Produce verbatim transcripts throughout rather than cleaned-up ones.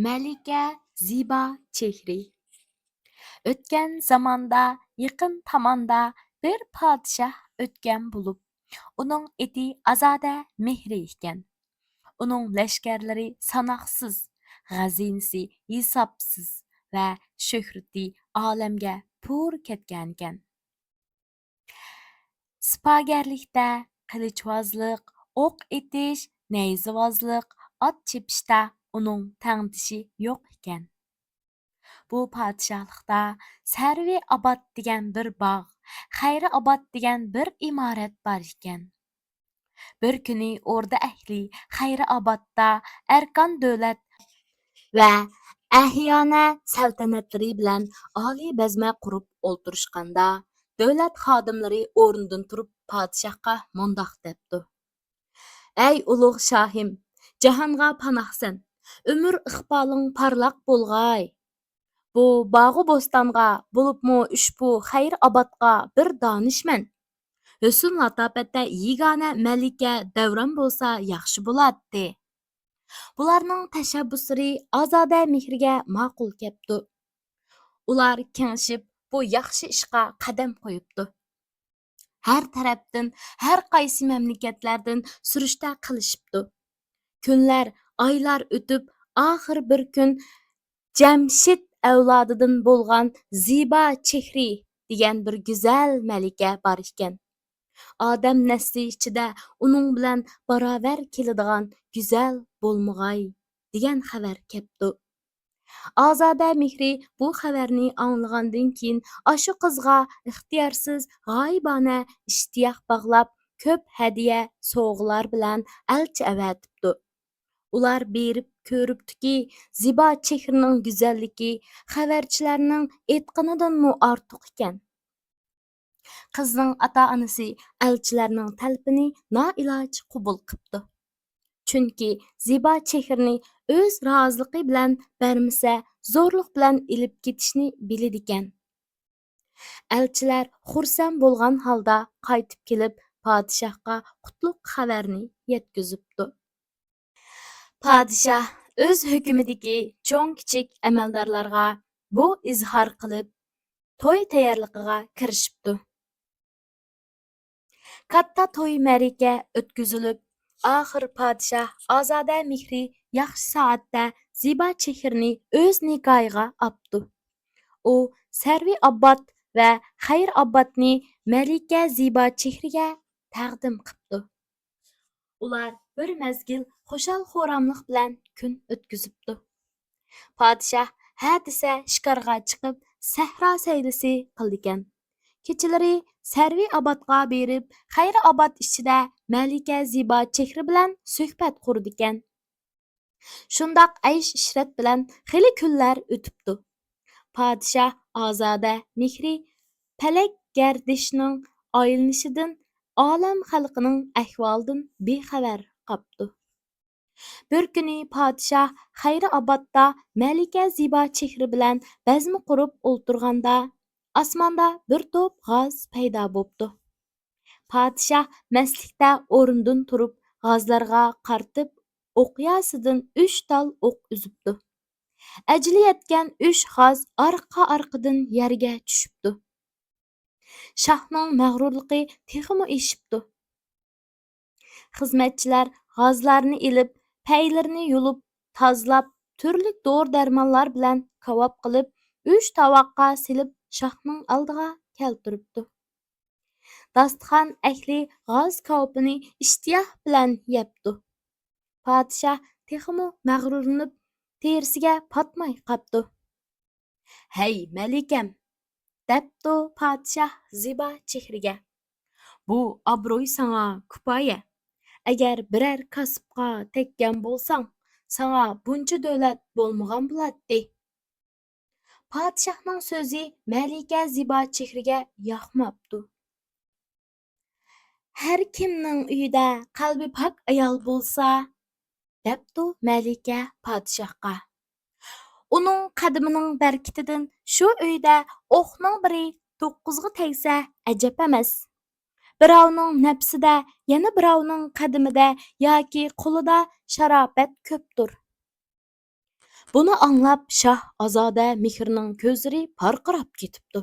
مەلىكە زىبا چېھرى. ئۆتكەن زاماندا يېقىن تاماندا بىر پادىشاھ ئۆتكەن بولۇپ، ئۇنىڭ ئېتى ئازادە مېھرى ئىكەن. ئۇنىڭ لەشكەرلىرى ساناقسىز، خەزىنىسى ھېسابسىز ۋە شۆھرىتى ئالەمگە پۇر كەتكەنىكەن. سىپاگەرلىكتە، قىلىچۋازلىق، ئوق ئېتىش، نەيزىۋازلىق، ئات چېپىشتا ئۇنىڭ تەڭدىشى يوق ئىكەن. بۇ پادىشاھلىقتا سەرۋى ئاباد دېگەن بىر باغ، خەيرى ئاباد دېگەن بىر ئىمارەت بار ئىكەن. بىر كۈنى ئوردا ئەھلى خەيرى ئابادتا ئەركان دۆلەت ۋە ئەھيانە سەلتەنەتلىرى بىلەن ئالىي بەزمە قۇرۇپ ئولتۇرۇشقاندا، دۆلەت خادىملىرى ئورنىدىن تۇرۇپ پادىشاھقا مۇنداق دەپتۇ: «ئەي ئۇلۇغ شاھىم، جاھانغا پاناھسەن، ئۆمۈر ئىقبالىڭ پارلاق بولغاي! بۇ باغۇ بوستانغا، بولۇپمۇ ئۇشبۇ خەيرى ئابادقا بىر دانىشمەن، ھۆسن لاتاپەتتە يېگانە مەلىكە دەۋران بولسا ياخشى بولاتتى.» بۇلارنىڭ تەشەببۇسلىرى ئازادە مېھرىگە ماقۇل كەپتۇ. ئۇلار كېڭىشىپ بۇ ياخشى ئىشقا قەدەم قويۇپتۇ. ھەر تەرەپتىن، ھەر قايسى مەملىكەتلەردىن سۈرۈشتە قىلىشىپتۇ. كۈنلەر، ئايلار ئۆتۈپ، ئاخىر بىر كۈن جەمشىت ئەۋلادىدىن بولغان زىبا چېھرى دېگەن بىر گۈزەل مەلىكە بار ئىكەن. ئادەم نەسلى ئىچىدە ئۇنىڭ بىلەن باراۋەر كېلىدىغان گۈزەل بولمىغاي، دېگەن خەۋەر كەپتۇ. ئازادە مېھرى بۇ خەۋەرنى ئاڭلىغاندىن كېيىن، ئاشۇ قىزغا ئىختىيارسىز غايىبانە ئىشتىياق باغلاپ، كۆپ ھەدىيە، سوۋغىلار بىلەن ئەلچى ئەۋەتىپتۇ. ئۇلار بېرىپ كۆرۈپتۇكى، زىبا چېھرىنىڭ گۈزەللىكى خەۋەرچىلەرنىڭ ئېيتقىنىدىنمۇ ئارتۇق ئىكەن. قىزنىڭ ئاتا-ئانىسى ئەلچىلەرنىڭ تەلىپىنى نائىلاج قوبۇل قىپتۇ. چۈنكى زىبا چېھرىنى ئۆز رازىلىقى بىلەن بەرمىسە، زورلۇق بىلەن ئېلىپ كېتىشنى بىلىدىكەن. ئەلچىلەر خۇرسەن بولغان ھالدا قايتىپ كېلىپ، پادىشاھقا قۇتلۇق خەۋەرنى يەتكۈزۈپتۇ. پادىشاھ ئۆز ھۆكمىدىكى چوڭ-كىچىك ئەمەلدارلارغا بۇ ئىزھار قىلىپ، توي تەييارلىقىغا كىرىشىپتۇ. كاتتا توي مەرىكە ئۆتكۈزۈلۈپ، ئاخىر پادىشاھ ئازادە مېھرى ياخشى سائەتتە زىبا چېھرىنى ئۆز نىكاھىغا ئاپتۇ. ئۇ سەرۋى ئاببات ۋە خەير ئابباتنى مەلىكە زىبا چېھرىگە تەقدىم قىپتۇ. ئۇلار بىر مەزگىل خۇشال-خۇراملىق بىلەن كۈن ئۆتكۈزۈپتۇ. پادىشاھ ھە دېسە شىكارغا چىقىپ، سەھرا سەيلىسى قىلىدىكەن. كېچىلىرى سەرۋى ئابادقا بېرىپ، خەيرى ئاباد ئىچىدە مەلىكە زىبا چېھرى بىلەن سۆھبەت قۇرىدىكەن. شۇنداق ئەيش-ئىشرەت بىلەن خېلى كۈنلەر ئۆتۈپتۇ. پادىشاھ ئازادە مېھرى پەلەك گەردىشىنىڭ ئايلىنىشىدىن، ئالەم خەلقىنىڭ ئەھۋالىدىن بىخەۋەر قاپتۇ. بىر كۈنى پادىشاھ خەيرى ئابادتا مەلىكە زىبا چېھرى بىلەن بەزمە قۇرۇپ ئولتۇرغاندا، ئاسماندا بىر توپ غاز پەيدا بوپتۇ. پادىشاھ مەستلىكتە ئورنىدىن تۇرۇپ، غازلارغا قارىتىپ، ئوقياسىدىن ئۈچ تال ئوق ئۈزۈپتۇ. ئەجىلى يەتكەن ئۈچ غاز ئارقا-ئارقىدىن يەرگە چۈشۈپتۇ. شاھنىڭ مەغرۇرلۇقى تېخىمۇ ئېشىپتۇ. خىزمەتچىلەر غازلارنى ئېلىپ، پەيلىرىنى يۇلۇپ، تازىلاپ، تۈرلۈك دورا-دەرمانلار بىلەن كاۋاپ قىلىپ، ئۈچ تاۋاققا سېلىپ، شاھنىڭ ئالدىغا كەلتۈرۈپتۇ. داستىخان ئەھلى غاز كاۋىپىنى ئىشتىياھ بىلەن يەپتۇ. پادىشاھ تېخىمۇ مەغرۇرلىنىپ، تېرىسىگە پاتماي قاپتۇ. «ھەي، مەلىكەم!» دەپتۇ پادىشاھ زىبا چېھرىگە. «بۇ ئابرۇي ساڭا كۇپايە. ئەگەر بىرەر كاسىپقا تەگكەن بولساڭ، ساڭا بۇنچە دۆلەت بولمىغان بولاتتى.» پادىشاھنىڭ سۆزى مەلىكە زىبا چېھرىگە ياقماپتۇ. «ھەر كىمنىڭ ئۆيىدە قەلبى پاك ئايال بولسا»، دەپتۇ مەلىكە پادىشاھقا. «ئۇنىڭ قەدىمىنىڭ بەرىكىتىدىن شۇ ئۆيدە ئوقنىڭ بىرى توققۇزغا تەگسە ئەجەب ئەمەس. بىراۋنىڭ نەپسىدە، يەنە بىراۋنىڭ قەدىمىدە ياكى قولىدا شاراپەت كۆپتۇر.» بۇنى ئاڭلاپ شاھ ئازادە مېھرىنىڭ كۆزلىرى پارقىراپ كېتىپتۇ.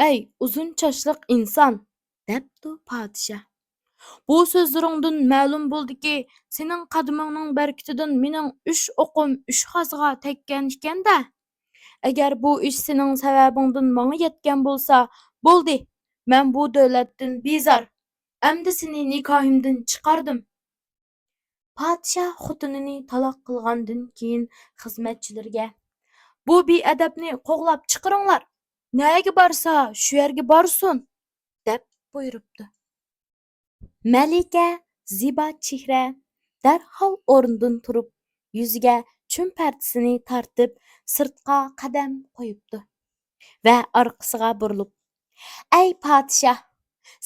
«ئەي، ئۇزۇن چاچلىق ئىنسان!» دەپتۇ پادىشاھ. «بۇ سۆزلىرىڭدىن مەلۇم بولدىكى، سېنىڭ قەدىمىڭنىڭ بەرىكىتىدىن مېنىڭ ئۈچ ئوقۇم ئۈچ غازغا تەگكەن ئىكەن-دە! ئەگەر بۇ ئىش سېنىڭ سەۋەبىڭدىن ماڭا يەتكەن بولسا، بولدى، مەن بۇ دۆلەتتىن بىزار. ئەمدى سېنى نىكاھىمدىن چىقاردىم.» پادىشاھ خوتۇنىنى تالاق قىلغاندىن كېيىن خىزمەتچىلىرىگە: «بۇ بىئەدەپنى قوغلاپ چىقىرىڭلار، نەگە بارسا، شۇ يەرگە بارسۇن!» دەپ بۇيرۇپتۇ. مەلىكە زىبا چېھرە دەرھال ئورنىدىن تۇرۇپ، يۈزىگە چۈن پەردىسىنى تارتىپ، سىرتقا قەدەم قويۇپتۇ ۋە ئارقىسىغا بۇرۇلۇپ: «ئەي پادىشاھ،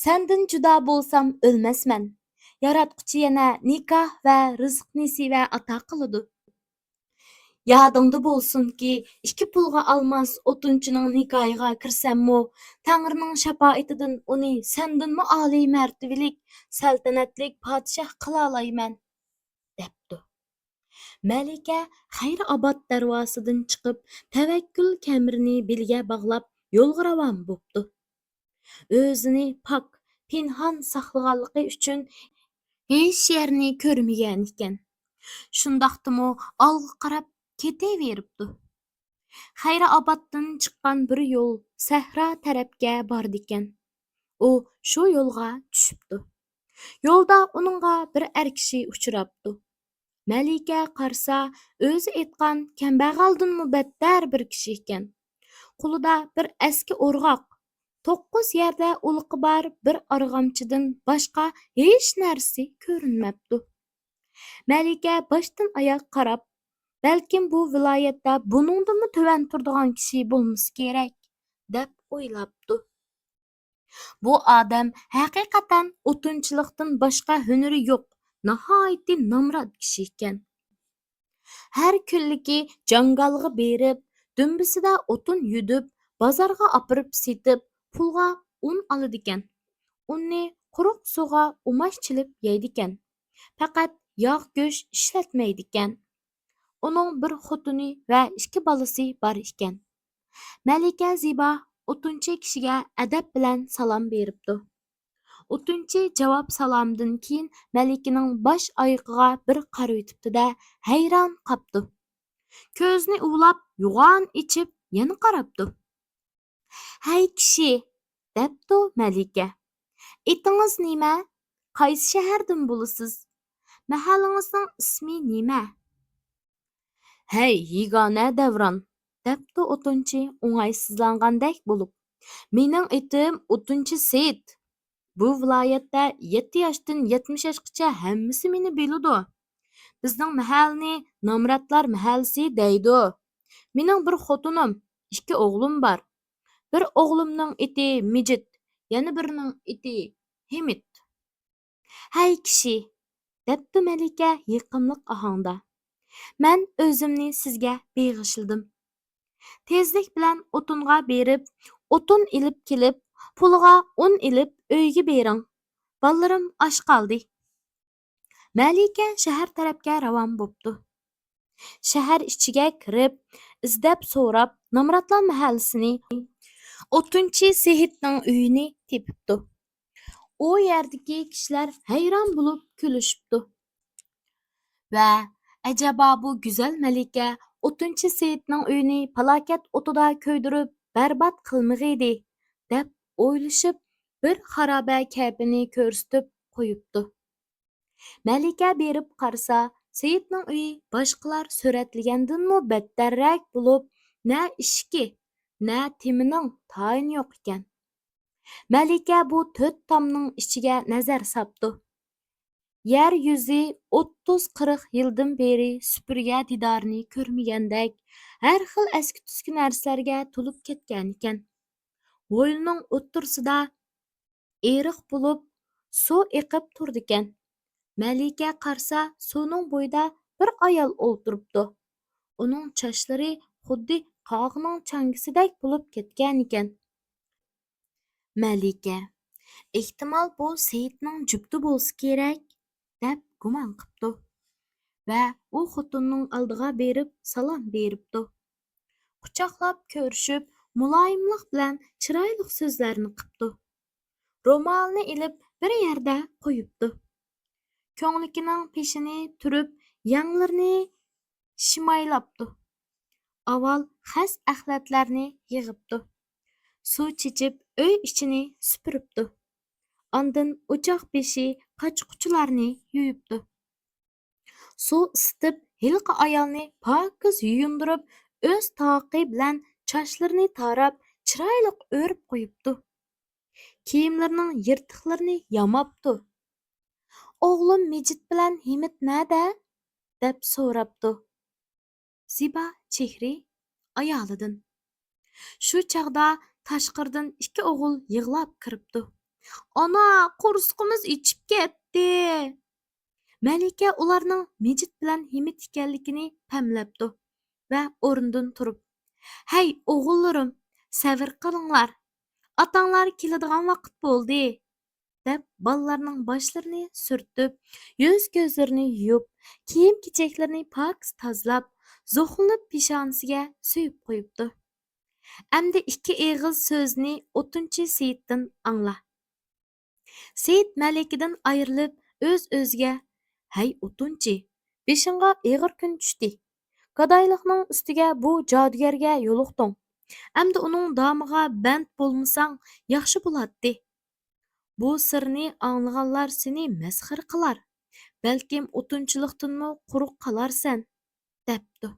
سەندىن جۇدا بولسام ئۆلمەسمەن. ياراتقۇچى يەنە نىكاھ ۋە رىزىق نېسىۋە ئاتا قىلىدۇ. يادىڭدا بولسۇنكى، ئىككى پۇلغا ئالماس ئوتۇنچىنىڭ نىكاھىغا كىرسەممۇ، تەڭرىنىڭ شاپائىتىدىن ئۇنى سەندىنمۇ ئالىي مەرتىۋىلىك، سەلتەنەتلىك پادىشاھ قىلالايمەن.» دەپتۇ. مەلىكە خەيرىئاباد دەرۋازىسىدىن چىقىپ، تەۋەككۈل كەمىرىنى بېلىگە باغلاپ، يولغا راۋان بوپتۇ. ئۆزىنى پاك، پىنھان ساقلىغانلىقى ئۈچۈن ھېچ يەرنى كۆرمىگەنىكەن. شۇنداقتىمۇ ئالغا قاراپ كېتىۋېرىپتۇ. خەيرىئابادتىن چىققان بىر يول سەھرا تەرەپكە بارىدىكەن. ئۇ شۇ يولغا چۈشۈپتۇ. يولدا ئۇنىڭغا بىر ئەر كىشى ئۇچراپتۇ. مەلىكە قارىسا، ئۆزى ئېيتقان كەمبەغەلدىنمۇ بەتتەر بىر كىشى ئىكەن. قولىدا بىر ئەسكى ئورغاق، توققۇز يەردە ئۇلىقى بار بىر ئارغامچىدىن باشقا ھېچ نەرسىسى كۆرۈنمەپتۇ. مەلىكە باشتىن ئاياغ قاراپ، «بەلكىم بۇ ۋىلايەتتە بۇنىڭدىنمۇ تۆۋەن تۇرىدىغان كىشى بولمىسا كېرەك» دەپ ئويلاپتۇ. بۇ ئادەم ھەقىقەتەن ئوتۇنچىلىقتىن باشقا ھۈنىرى يوق، ناھايىتى نامرات كىشى ئىكەن. ھەر كۈنلۈكى جاڭگالغا بېرىپ، دۈمبىسىدە ئوتۇن يۈدۈپ، بازارغا ئاپىرىپ سېتىپ، پۇلغا ئۇن ئالىدىكەن. ئۇننى قۇرۇق سۇغا ئۇماچ چېلىپ يەيدىكەن. پەقەت ياغ، گۆش ئىشلەتمەيدىكەن. ئۇنىڭ بىر خوتۇنى ۋە ئىككى بالىسى بار ئىكەن. مەلىكە زىبا ئوتۇنچى كىشىگە ئەدەپ بىلەن سالام بېرىپتۇ. ئوتۇنچى جاۋاب سالامىدىن كېيىن مەلىكىنىڭ باش ئايىقىغا بىر قارىۋېتىپتۇ-دە، ھەيران قاپتۇ. كۆزىنى ئۇۋىلاپ، يوغان ئېچىپ، يەنە قاراپتۇ. «ھەي كىشى!» دەپتۇ مەلىكە. «ئېتىڭىز نېمە؟ قايسى شەھەردىن بولىسىز؟ مەھەللىڭىزنىڭ ئىسمى نېمە؟» «ھەي يېگانە دەۋران!» دەپتۇ ئوتۇنچى ئوڭايسىزلانغاندەك بولۇپ. «مېنىڭ ئېتىم ئوتۇنچى سېيىت. بۇ ۋىلايەتتە يەتتە ياشتىن يەتمىش ياشقىچە ھەممىسى مېنى بىلىدۇ. بىزنىڭ مەھەللىنى نامراتلار مەھەللىسى دەيدۇ. مېنىڭ بىر خوتۇنۇم، ئىككى ئوغلۇم بار. بىر ئوغلۇمنىڭ ئېتى مىجىت، يەنە بىرىنىڭ ئېتى ھىمىت.» «ھەي كىشى!» دەپتۇ مەلىكە يېقىملىق ئاھاڭدا. «مەن ئۆزۈمنى سىزگە بېغىشلىدىم. تېزلىك بىلەن ئوتۇنغا بېرىپ، ئوتۇن ئېلىپ كېلىپ، پۇلىغا ئۇن ئېلىپ ئۆيگە بېرىڭ. بالىلىرىم ئاچ قالدى.» مەلىكە شەھەر تەرەپكە راۋان بوپتۇ. شەھەر ئىچىگە كىرىپ، ئىزدەپ سوراپ، نامراتلار مەھەللىسىنى، ئوتۇنچى سېيىتنىڭ ئۆيىنى تېپىپتۇ. ئۇ يەردىكى كىشىلەر ھەيران بولۇپ كۈلۈشۈپتۇ. ۋە ئەجەبا بۇ گۈزەل مەلىكە ئوتۇنچى سېيىتنىڭ ئۆيىنى پالاكەت ئوتىدا كۆيدۈرۈپ بەربات قىلمىغىيدى، دەپ ئويلىشىپ، بىر خارابە كەپىنى كۆرسىتىپ قويۇپتۇ. مەلىكە بېرىپ قارىسا، سېيىتنىڭ ئۆيى باشقىلار سۈرەتلىگەندىنمۇ بەتتەررەك بولۇپ، نە ئىشىكى، نە تېمىنىڭ تايىنى يوق ئىكەن. مەلىكە بۇ تۆت تامنىڭ ئىچىگە نەزەر ساپتۇ. يەر يۈزى ئوتتۇز قىرىق يىلدىن بېرى سۈپۈرگە دىدارىنى كۆرمىگەندەك، ھەر خىل ئەسكى-تۈسكى نەرسىلەرگە تولۇپ كەتكەنىكەن. ھويلىنىڭ ئوتتۇرىسىدا ئېرىق بولۇپ، سۇ ئېقىپ تۇرىدىكەن. مەلىكە قارىسا، سۇنىڭ بويىدا بىر ئايال ئولتۇرۇپتۇ. ئۇنىڭ چاچلىرى خۇددى قاغىنىڭ چاڭگىسىدەك بولۇپ كەتكەنىكەن. مەلىكە، ئېھتىمال، بۇ سېيىتنىڭ جۈپتى بولسا كېرەك، دەپ گۇمان قىپتۇ. ۋە ئۇ خوتۇننىڭ ئالدىغا بېرىپ سالام بېرىپتۇ. قۇچاقلاپ كۆرۈشۈپ، مۇلايىملىق بىلەن چىرايلىق سۆزلەرنى قىپتۇ. رومالنى ئېلىپ بىر يەردە قويۇپتۇ. كۆڭلىكىنىڭ پېشىنى تۈرۈپ، يەڭلىرىنى شىمايلاپتۇ. ئاۋۋال خەس-ئەخلەتلەرنى يىغىپتۇ. سۇ چېچىپ، ئۆي ئىچىنى سۈپۈرۈپتۇ. ئاندىن ئوچاق بېشى، قاچا-قۇچىلارنى يۇيۇپتۇ. سۇ ئىسسىتىپ، ھېلىقى ئايالنى پاكىز يۇيۇندۇرۇپ، ئۆز تاقى بىلەن چاچلىرىنى تاراپ، چىرايلىق ئۆرۈپ قويۇپتۇ. كىيىملىرىنىڭ يىرتىقلىرىنى ياماپتۇ. «ئوغلۇم مىجىت بىلەن ھىمىت نەدە؟» دەپ سوراپتۇ زىبا چېھرى ئايالىدىن. شۇ چاغدا تاشقىرىدىن ئىككى ئوغۇل يىغلاپ كىرىپتۇ. «ئانا، قورسىقىمىز ئېچىپ كەتتى!» مەلىكە ئۇلارنىڭ مىجىت بىلەن ھىمىت ئىكەنلىكىنى پەملەپتۇ ۋە ئورنىدىن تۇرۇپ، «ھەي، ئوغۇللىرىم، سەۋر قىلىڭلار. ئاتاڭلار كېلىدىغان ۋاقىت بولدى» دەپ، بالىلارنىڭ باشلىرىنى سۈرتۈپ، يۈز-كۆزلىرىنى يۇيۇپ، كىيىم-كېچەكلىرىنى پاكىز تازىلاپ، زوقلىنىپ پېشانىسىگە سۆيۈپ قويۇپتۇ. ئەمدى ئىككى ئېغىز سۆزنى ئوتۇنچى سېيىتتىن ئاڭلا. سېيىت مەلىكىدىن ئايرىلىپ، ئۆز-ئۆزىگە، «ھەي، ئوتۇنچى، بېشىڭغا ئېغىر كۈن چۈشتى. گادايلىقنىڭ ئۈستىگە بۇ جادۇگەرگە يولۇقتۇڭ. ئەمدى ئۇنىڭ دامىغا بەند بولمىساڭ ياخشى بولاتتى. بۇ سىرنى ئاڭلىغانلار سېنى مەسخىرە قىلار. بەلكىم ئوتۇنچىلىقتىنمۇ قۇرۇق قالارسەن» دەپتۇ.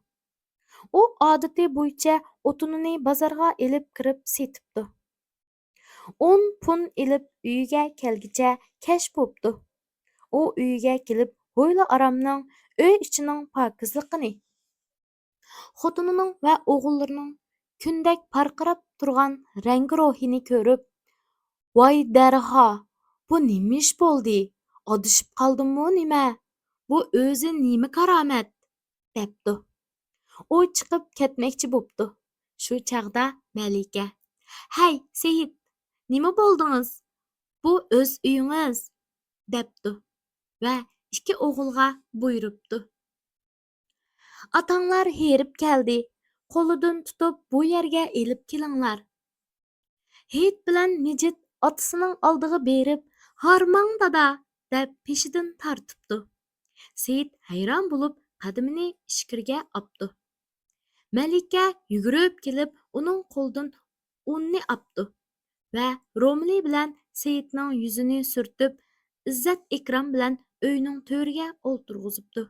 ئۇ ئادىتى بويىچە ئوتۇنىنى بازارغا ئېلىپ كىرىپ سېتىپتۇ. ئون پۇن ئېلىپ ئۆيىگە كەلگىچە كەچ بوپتۇ. ئۇ ئۆيىگە كېلىپ ھويلا ئارامنىڭ، ئۆي ئىچىنىڭ پاكىزلىقىنى، خوتۇنىنىڭ ۋە ئوغۇللىرىنىڭ كۈندەك پارقىراپ تۇرغان رەڭگى روھىنى كۆرۈپ، «ۋاي دەرھا، بۇ نېمە ئىش بولدى؟ ئادىشىپ قالدىممۇ نېمە؟ بۇ ئۆزى نېمە كارامەت؟» دەپتۇ. ئۇ چىقىپ كەتمەكچى بوپتۇ. شۇ چاغدا مەلىكە، «ھەي، سېيىت، نېمە بولدىڭىز؟ بۇ ئۆز ئۆيىڭىز» دەپتۇ ۋە ئىككى ئوغۇلغا بۇيرۇپتۇ. «ئاتاڭلار ھېرىپ كەلدى، قولىدىن تۇتۇپ بۇ يەرگە ئېلىپ كېلىڭلار.» ھېيت بىلەن مىجىت ئاتىسىنىڭ ئالدىغا بېرىپ، «ھارماڭ دادا!» دەپ پېشىدىن تارتىپتۇ. سېيىت ھەيران بولۇپ قەدىمىنى ئىچكىرىگە ئاپتۇ. مەلىكە يۈگۈرۈپ كېلىپ ئۇنىڭ قولىدىن ئۇننى ئاپتۇ ۋە رومىلى بىلەن سېيىتنىڭ يۈزىنى سۈرتۈپ، ئىززەت-ئىكرام بىلەن ئۆينىڭ تۆرىگە ئولتۇرغۇزۇپتۇ.